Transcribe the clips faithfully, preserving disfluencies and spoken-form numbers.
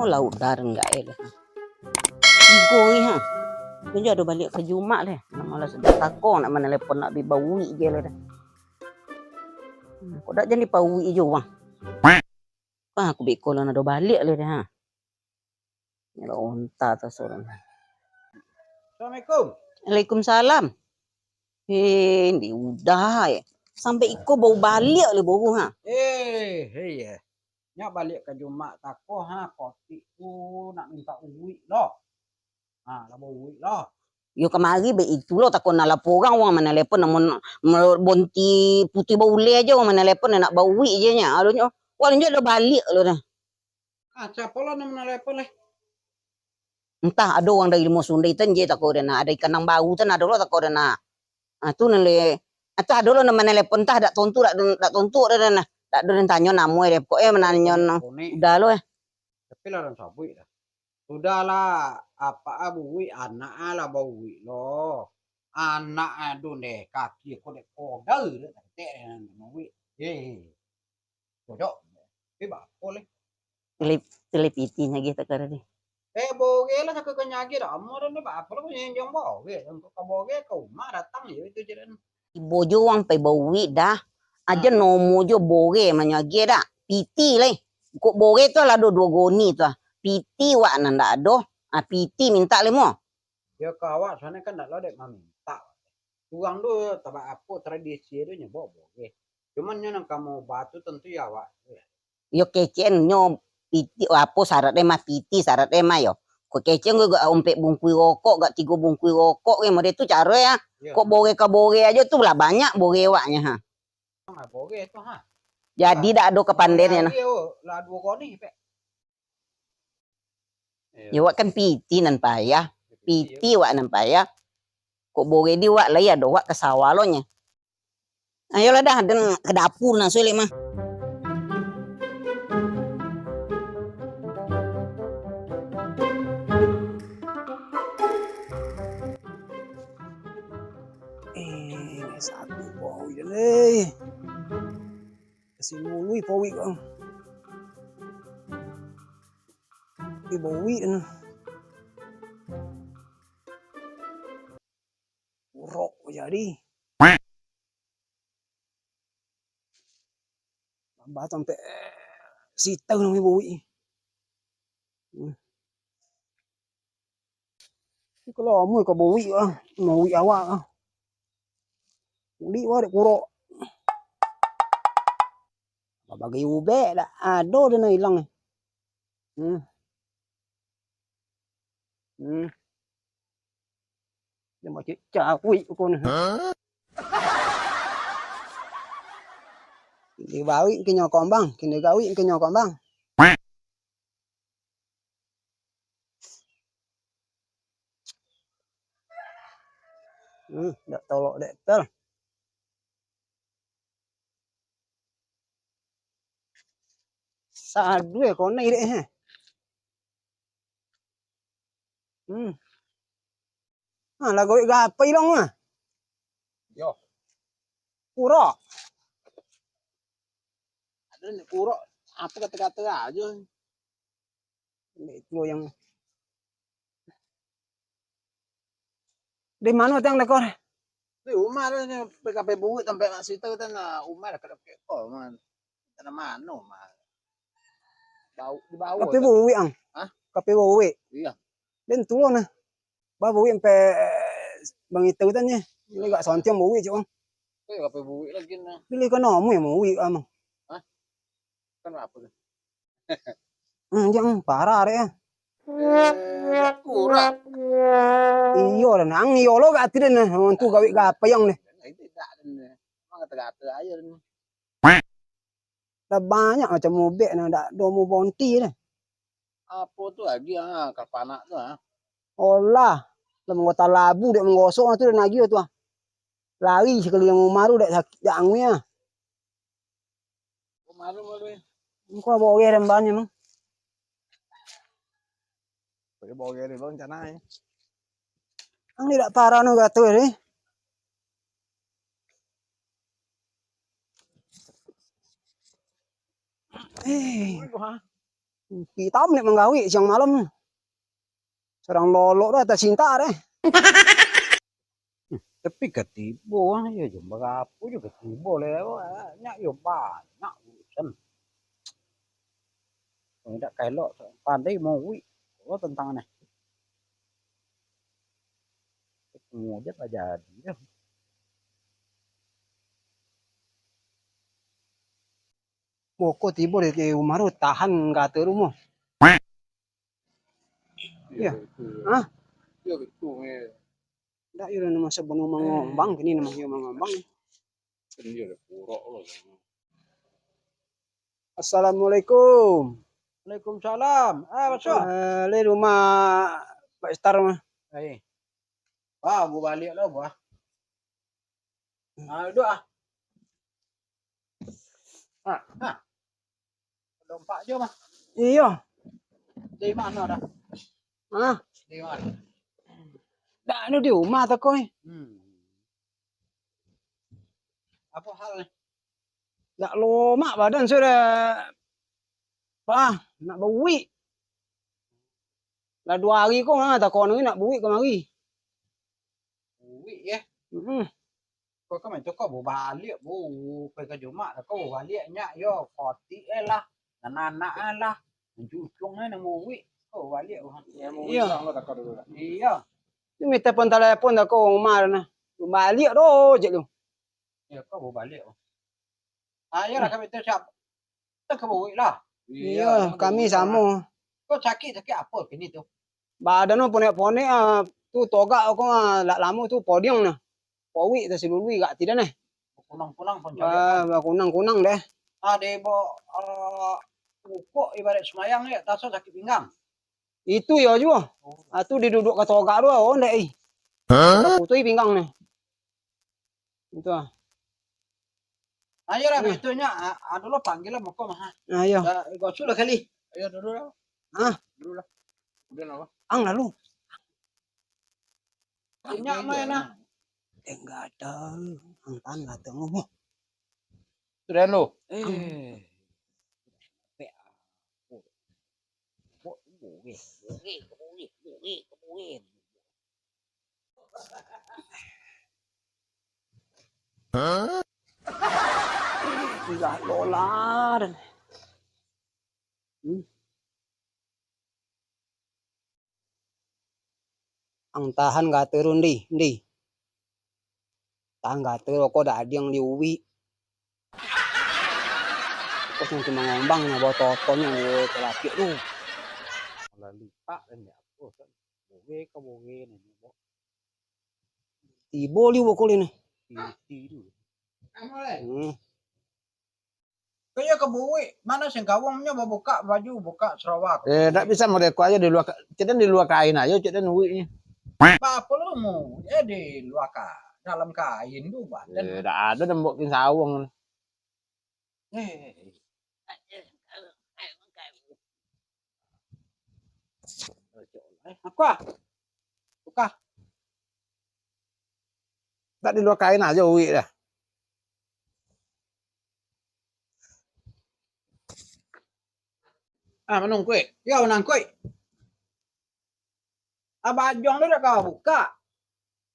Oh, lah udah deh, enggak eh dah. Tigo ni ha. Tunjuk ado baliak ka Jumak leh. Nak malas dah tako nak manelepon nak bi bauik je lah dah. Hmm, kok dak jadi pauik je wang. Ah, aku beko lah nak ado baliak leh dah ha. Ni lah onta tu surang. Assalamualaikum. Waalaikumsalam. Eh, ni udah eh. Sampai iko bau baliak leh bau ha. Eh, iya. Nyak baliak ka Jumak tako ha, kotik tu nak minta uik lo. Ha, lah bauik lo. Yo kamari be itu lo tako nak lapo urang, urang manelepon namun bonti putih bauleh aja urang manelepon nak bauik je nya. Alunyo, wah, lanjut dah baliak lo dah. Ah, siapa lo nak manelepon leh? Entah, ado urang dari Limo Sundai tu je tako dah nah. Ado ikan nang bau tu nah, ado lo tako dah nah. Ah, tu nan le. Ah, tu ado lo nan manelepon, entah dak tontu, dak, dak tontu dah, dah nah. Dak ado nan tanyo namo eh, pokok eh mananyo no. Udah lo eh. Tapi lah urang sabuik dah. Sudahlah, apak ah bauik, anak ah lah bauik lo. Anak ah dun deh, kaki ko dek kodal dek, tek dek nan bauik. Eh. Cocok. Tapi bako leh. Tele-, telepiti nyagih takara ni. Eh, boge lah, sakali nyagih dah. Amuah dah ni, bako lah punyo janjang boge. Ka boge, ka umah datang je itu je dah. Ibo jo wang pai bauik dah. Aja nomo jo boge manyagih dah. Piti leh. Kok boge tu lah ado duo goni tu ah. Piti wak nan dak ado. Ah, piti minta leh mo. Yo ka awak, soalnyo kan dak lo dek maminta. Urang tu tabak apo tradisi tu nyo bawa boge. Cuman nyo nan ka maubah tu tantu yo awak. Yo kecek nyo piti, apo syarat e mah piti, syarat e mah yo. Kok kecek nyo gak ompek bungkui rokok, gak tigo bungkui rokok ge model tu caro e ah. Yo. Kok boge ka boge ajo tu lah banyak boge wak nyo ha. Nah, boge tu ha. Jadi dak ado kapandaian nah. Lah duo kali pek. Iyo. Yo wak kan piti nan payah. Piti wak nan payah. Kok boge di wak lai ado wak ka sawah lo nyo. Ayolah dah, den ka dapur nah, sulik mah. Eh, satu bau je leh. Kasi mului pauik kau. Tapi bauik nah. Urok jadi. Tambah sampai sitau nang bauik. Hmm. Kalau amuah ka bauik ah, bauik awak ah. Ulik wak dek kurok. Babagai ubek dak ado den nan ilang. Hmm. Hmm. Dia macam cawik pun. Dia bawik ke nyokong bang, kena gawik ke nyokong bang. Hmm, dak tolok dek tel. Saduai kau nai dek eh. Hmm. Ha, lah gawik gapai long ah. Yo. Kurok. Ada ni kurok. Apa kata-kata aja. Itu yang di mana tiang lekor? Di rumah tu ni, P K P buik sampai mak situ tu nah, rumah dah kedek kok man. Tanah mano mah. Bau, di bawah. Kape buik ang? Hah? Kape buik. Iya. Den tulo nah. Ba buik sampai bang itu tu nya. Ini gak santiang buik cuk ang. Eh, kape buik lagi nah. Pilih kan namu yang buik amang. Hah? Kan apa tu? Hmm, jangan parah deh. Eh, kurang. Iyo lah nang iyo lo gak tidak nah. Orang tu gawik gapai yang nih. Nah, itu tak ada nih. Emang kata-kata aja nih. Lah banyak macam ubek nah, dak domo bonti dah. Apo tu lagi ah, kapanak tu ah. Olah, lah manggota labu dek manggosok tu dan lagi tu ah. Lari sekeliling rumah tu dek sakik dak angui ah. Rumah tu malu. Engkau bawa orang dan banyak mah. Pakai bawa orang dulu rencana eh. Ang ni dak parah no gato ni. Eh. Pi tam dek manggawik siang malam. Surang lolok tu ateh sinta deh. Tapi ka tibo, ah, yo jam barapo jo ka tibo lai, awak nyak yo banyak urusan. Indak ka elok, pandai mauik. Oh, tantang ni. Kemudian lah jadi dah. Boko tibo di rumah tu, tahan kata rumah. Iya. Hah? Iya, betul, ya. Ndak, iyo, nama sabuno mangombang, kini nama iyo mangombang. Kan dia ada purok lah. Assalamualaikum. Waalaikumsalam. Ah, masuk. Eh, le rumah Pak Istar mah. Eh. Ah, bu baliak lah, buah. Ah, duduk ah. Ah, ah. Dompak jo mah. Iyo. Dari mano dah? Ah. Dari mano? Dak anu di rumah toko ni. Hmm. Apo hal ni? Dak lomak badan sudah. Pah, nak bauik. Lah duo hari ko mah toko ni nak bauik kamari. Bauik, ya? Mm-mm. Kau kan itu kau baliak, bu, pai ka Jumat, kau baliak nyak, yo, kotik eh lah, nan anak eh lah, nan cucung eh, nan muwik, kau baliak, bu. Ya, muwik. Iyo. Lah, lo takau dulu lah. Iyo. Tu minta pun telepon dah kau Umar nah. Baliak doh, cek tu. Ya, kau baliak, bu. Ayo lah, kami tu siap. Kita ka bauik lah. Iyo, kami samo. Kau sakik, sakik apo kini tu? Badan tu ponek-ponek ah, tu togak aku ah, lak lamo tu podiang nah. Pauik tu silului gak tidak neh. Kunang-kunang pun caliak. Ah, bakunang-kunang deh. Ah, deh, bo, ah, ukok ibarat semayang ni, taso sakik pinggang. Itu yo juo. Oh. Ah, tu diduduk ka togak tu, oh, ndek, ih. Hah? Putuih pinggang neh. Itu ah. Ayo lah, hmm. Itu nyo, ah, ado lo panggilan mako mah. Ayo. Dah, gosu lah kali. Ayo, dulu lah. Hah? Dulu lah. Udah lah. Ang lalu. Inyo main lah. Enggak ada. Ang tan lah tengok. Sudah lo. Eh. Ang tahan gato tu, Ndi, Ndi. Tahan gato tu, ko dak adiang di uwik. Ko sampai mangombang nyo, bawa totonyo di talapiak tu. Lah lipak kan, ya, apo, kan? Boge ka boge ni, bo. Tibo liu bokol ini. Titi tu. Hmm. Kaya ka buik, mano singkawongnyo babukak baju, bukak sarawa. Eh, ndak bisa model ko ajo di lua ka-, cek den di lua kain ajo, cek den uwik ni. Baapo lo mu, eh, di lua ka-, dalam kain tu, badan. Eh, ndak ado den buek singkawong. Eh. Apa? Buka. Tak di lua kain ajo uwik dah. Ah, manungkuik. Yo, manungkuik. Abah Ajong tu dak ka buka.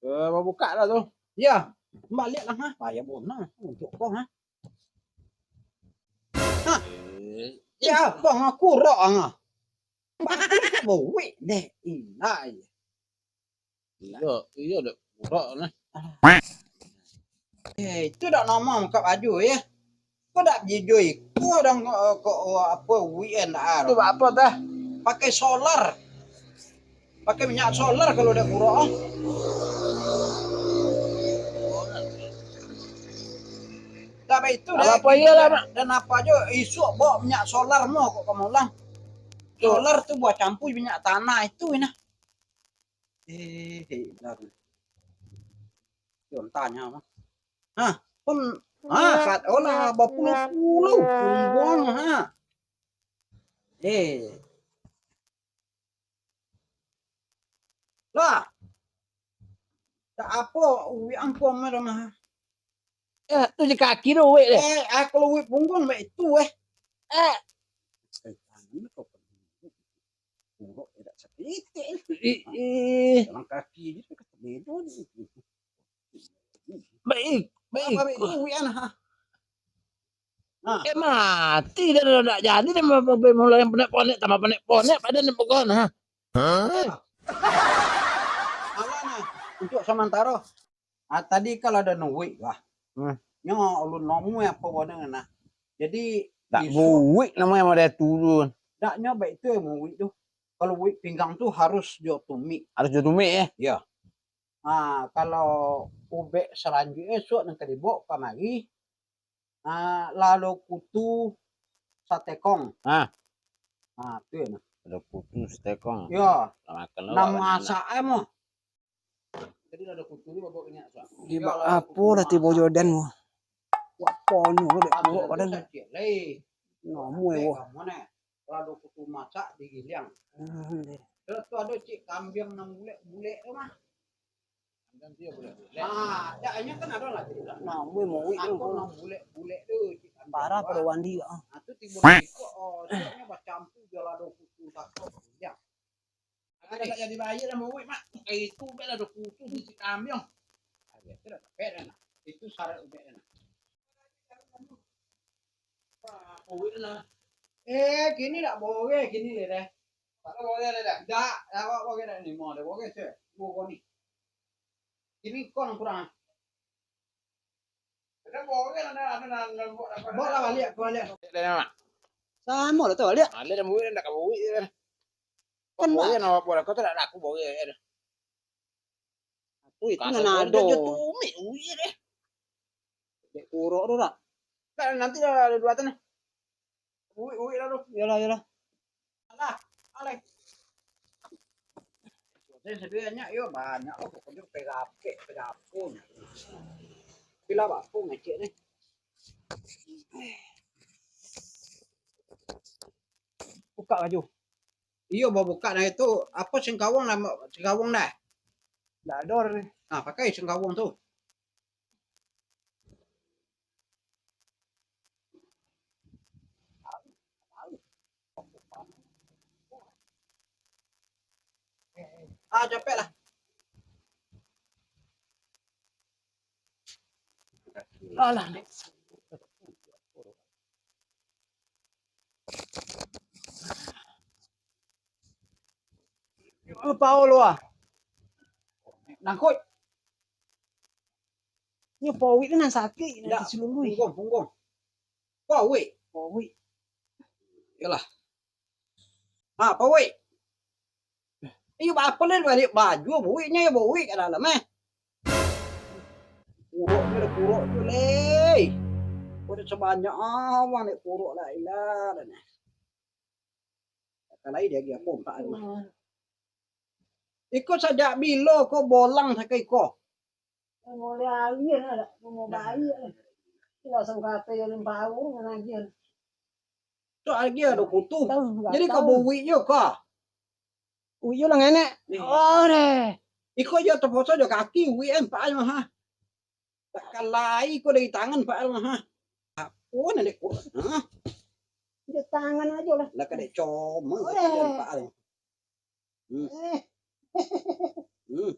Eh, babukak lah tu. Ya, baliak lah, ha. Payah bona untuk kau, ha. Ha. Eh. Ya, kau ngaku rok, ha. Bagus kau buik deh. Inai. Iyo, iyo, dek budak nah. Eh, itu dak nama buka baju, ya. Kau dak jijoi. Kau dak, eh, kau, oh, apa, weekend dah. Itu apa dah? Pakai solar. Pakai minyak solar kalau dak budak, ah. Dak baik itu dah. Apa iyalah, Mak? Dan apa aja, isuk bawa minyak solar mau kok kamu lah. Solar tu buat campur minyak tanah itu, nah. Eh, eh, lah tu. Yo, tanya mah. Hah, pun, ha, kat, oh lah, bapuluh-puluh, pungguang, ha. Eh. Lah. Tak apa, uwik angkuang mah dah mah. Eh, tu di kaki tu, uwik deh. Eh, ah, kalau uwik pungguang, baik itu, eh. Eh. Setan, ini kau pernah. Ih, ih. Jalan kaki je, sampai ke Tebedo ni. Baik, baik. Apa baik tu, Wian, ha? Nah. Eh, mati dah, dah, dah jadi dah, mulai panek-panek, tambah panek-panek, pada ni pokok, ha? Hah? Alah, nah, untuk samantaro. Ah, tadi kalau ado nuwik lah. Hmm. Nyo ulun namuah apo bodoh nah. Jadi, dak isu- buik namuah yang ado turun. Dak nyo baik tu yang muwik tu. Kalau wik pinggang tu harus jo tumik. Harus jo tumik, eh? Ya. Ah, kalau ubek salanjuiknyo esok nan ka dibaok kamari, ah, lado kutu satekong. Ah. Ah, tu ya, nah. Lado kutu satekong. Ya. Lah makan lah. Nan awak masak ai mah. Jadi lado kutu ni babok ingat, Suak. Di ba-, apo lah tibo Jordan mah. Wak ponu dek buruk badan. Namuah, wah. Lado kutu masak digiliang. Hmm, deh. Terus tu ado cik kambiang nan bulek-bulek tu mah. Kambiang tu yo bulek-bulek. Ah, dak, inyo kan ado lah cik. Namuah muwik tu. Aku nan bulek-bulek tu, cik kambiang. Parah pado wandi, ah. Ah, tu tibo-tibo, oh, caknyo bacampur jo lado kutu takok. Ya. Agak nak jadi bayi lah, muwik, Mak. Itu bek lado kutu, sisi kambiang. Agak tu dah tapek dah, nah. Itu syarat ubek dah, nah. Muwik dah, nah. Eh, kini dak boleh, kini le deh. Tak boleh le deh. Dak, awak boleh dak ni, mau dah boleh, cek. Gua ni. Kini kau nan kurang, ah. Bawa lah baliak, kau baliak. Samo lah tu baliak. Baliak dah buik, dah ka buik je. Kan, Mak. Buik nak buat kau tu dak laku buik je. Aku itu kasar nan ado. Tumik buik je deh. Dek kurok tu dak? Dak, nanti dah ada dua tanah. Uwik, uwik lah tu. Iyalah, iyalah. Alah, alai. Saya sebenarnya yo banyak lo, pokoknya pegapek, pegapun. Bila bakung ngecek ni. Buka baju. Iyo, babuka nah itu. Apa singkawang lah, singkawang dah. Dak ada ni. Nah, pakai singkawang tu. Ah, capek lah. Alah. Paul wah. Nangkut. Nyo pawik tu nan sakik, nan silului. Punggung, punggung. Pawik. Pawik. Yalah. Ha, pawik. Iyo, bapa le baliak baju, buiknyo yo buik ka dalam, eh. Kurok tu, kurok tu, leh. Kok dak sabanyak awang dek kurok, la ilah, dah nah. Kalai dia lagi apo, empat hari mah. Iko sajak bilo ko bolang sakai ko? Mulai hari lah, dak mau bayar. Langsung kata yang baru ngajian. Tu lagi ado kutu. Tahu, nggak tahu. Jadi kau buik je kah? Uik je lah ngenek. Oh, deh. Iko je terpaksa je kaki uik kan, Pak, ha. Tak kalai ko dari tangan, Pak, ha. Apo nak dek ko? Ha? Di tangan aja lah. Lah kadek coma, Pak. Hmm. Eh. Hmm.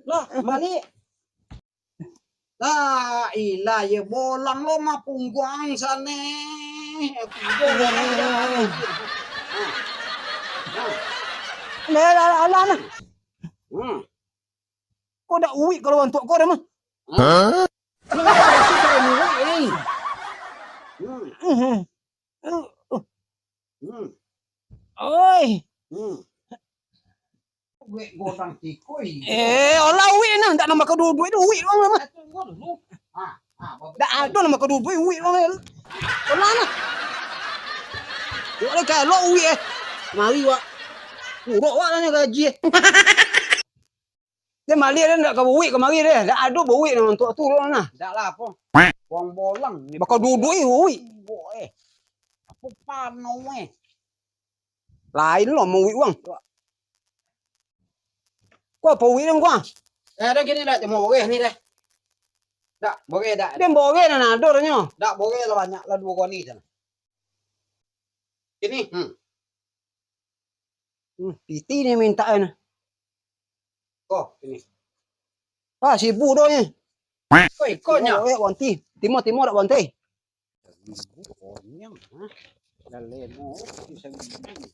Lah, balik. La ilah, ya bolang lo mah pungguang sana. Alah, alah, alah, nah. Hmm. Kau dak uik kalau bantuak kau dah mah. Hah? Ini dah uik, eh. Hmm. Hmm. Hmm. Oi. Hmm. Uik godang tikoi. Eh, olah uik nah, ndak nambah ka duo-duo itu uik doang lah mah. Ah, ah, bagus. Ndak ado nambah ka duo-duo uik doang. Olah nah. Yo lah kalau uik eh. Mari wak. Kurok wak lah gaji eh. Dia maliak dia ndak ka bauik kamari dia. Ndak ado bauik nan untuk tu lah nah. Ndak lah apo. Wong bolang ni. Baka duduk eh uik. Boh, eh. Apo pano eh. Lain lo mau uik wang. Ko apo uik dong ko? Eh, ado kini dak temu boreh ni deh. Dak, boreh dak. Dia boreh nan ado nyo. Dak boreh lah banyak lah duo koni sana. Kini, hmm. Hmm, piti ni minta kan. Ko, ini. Ah, sibuk doh ni. Ko, iko nyo. Oh, ya, wanti. Timo, timo dak wanti. Konyang, ha? Lalemo, bisa gini.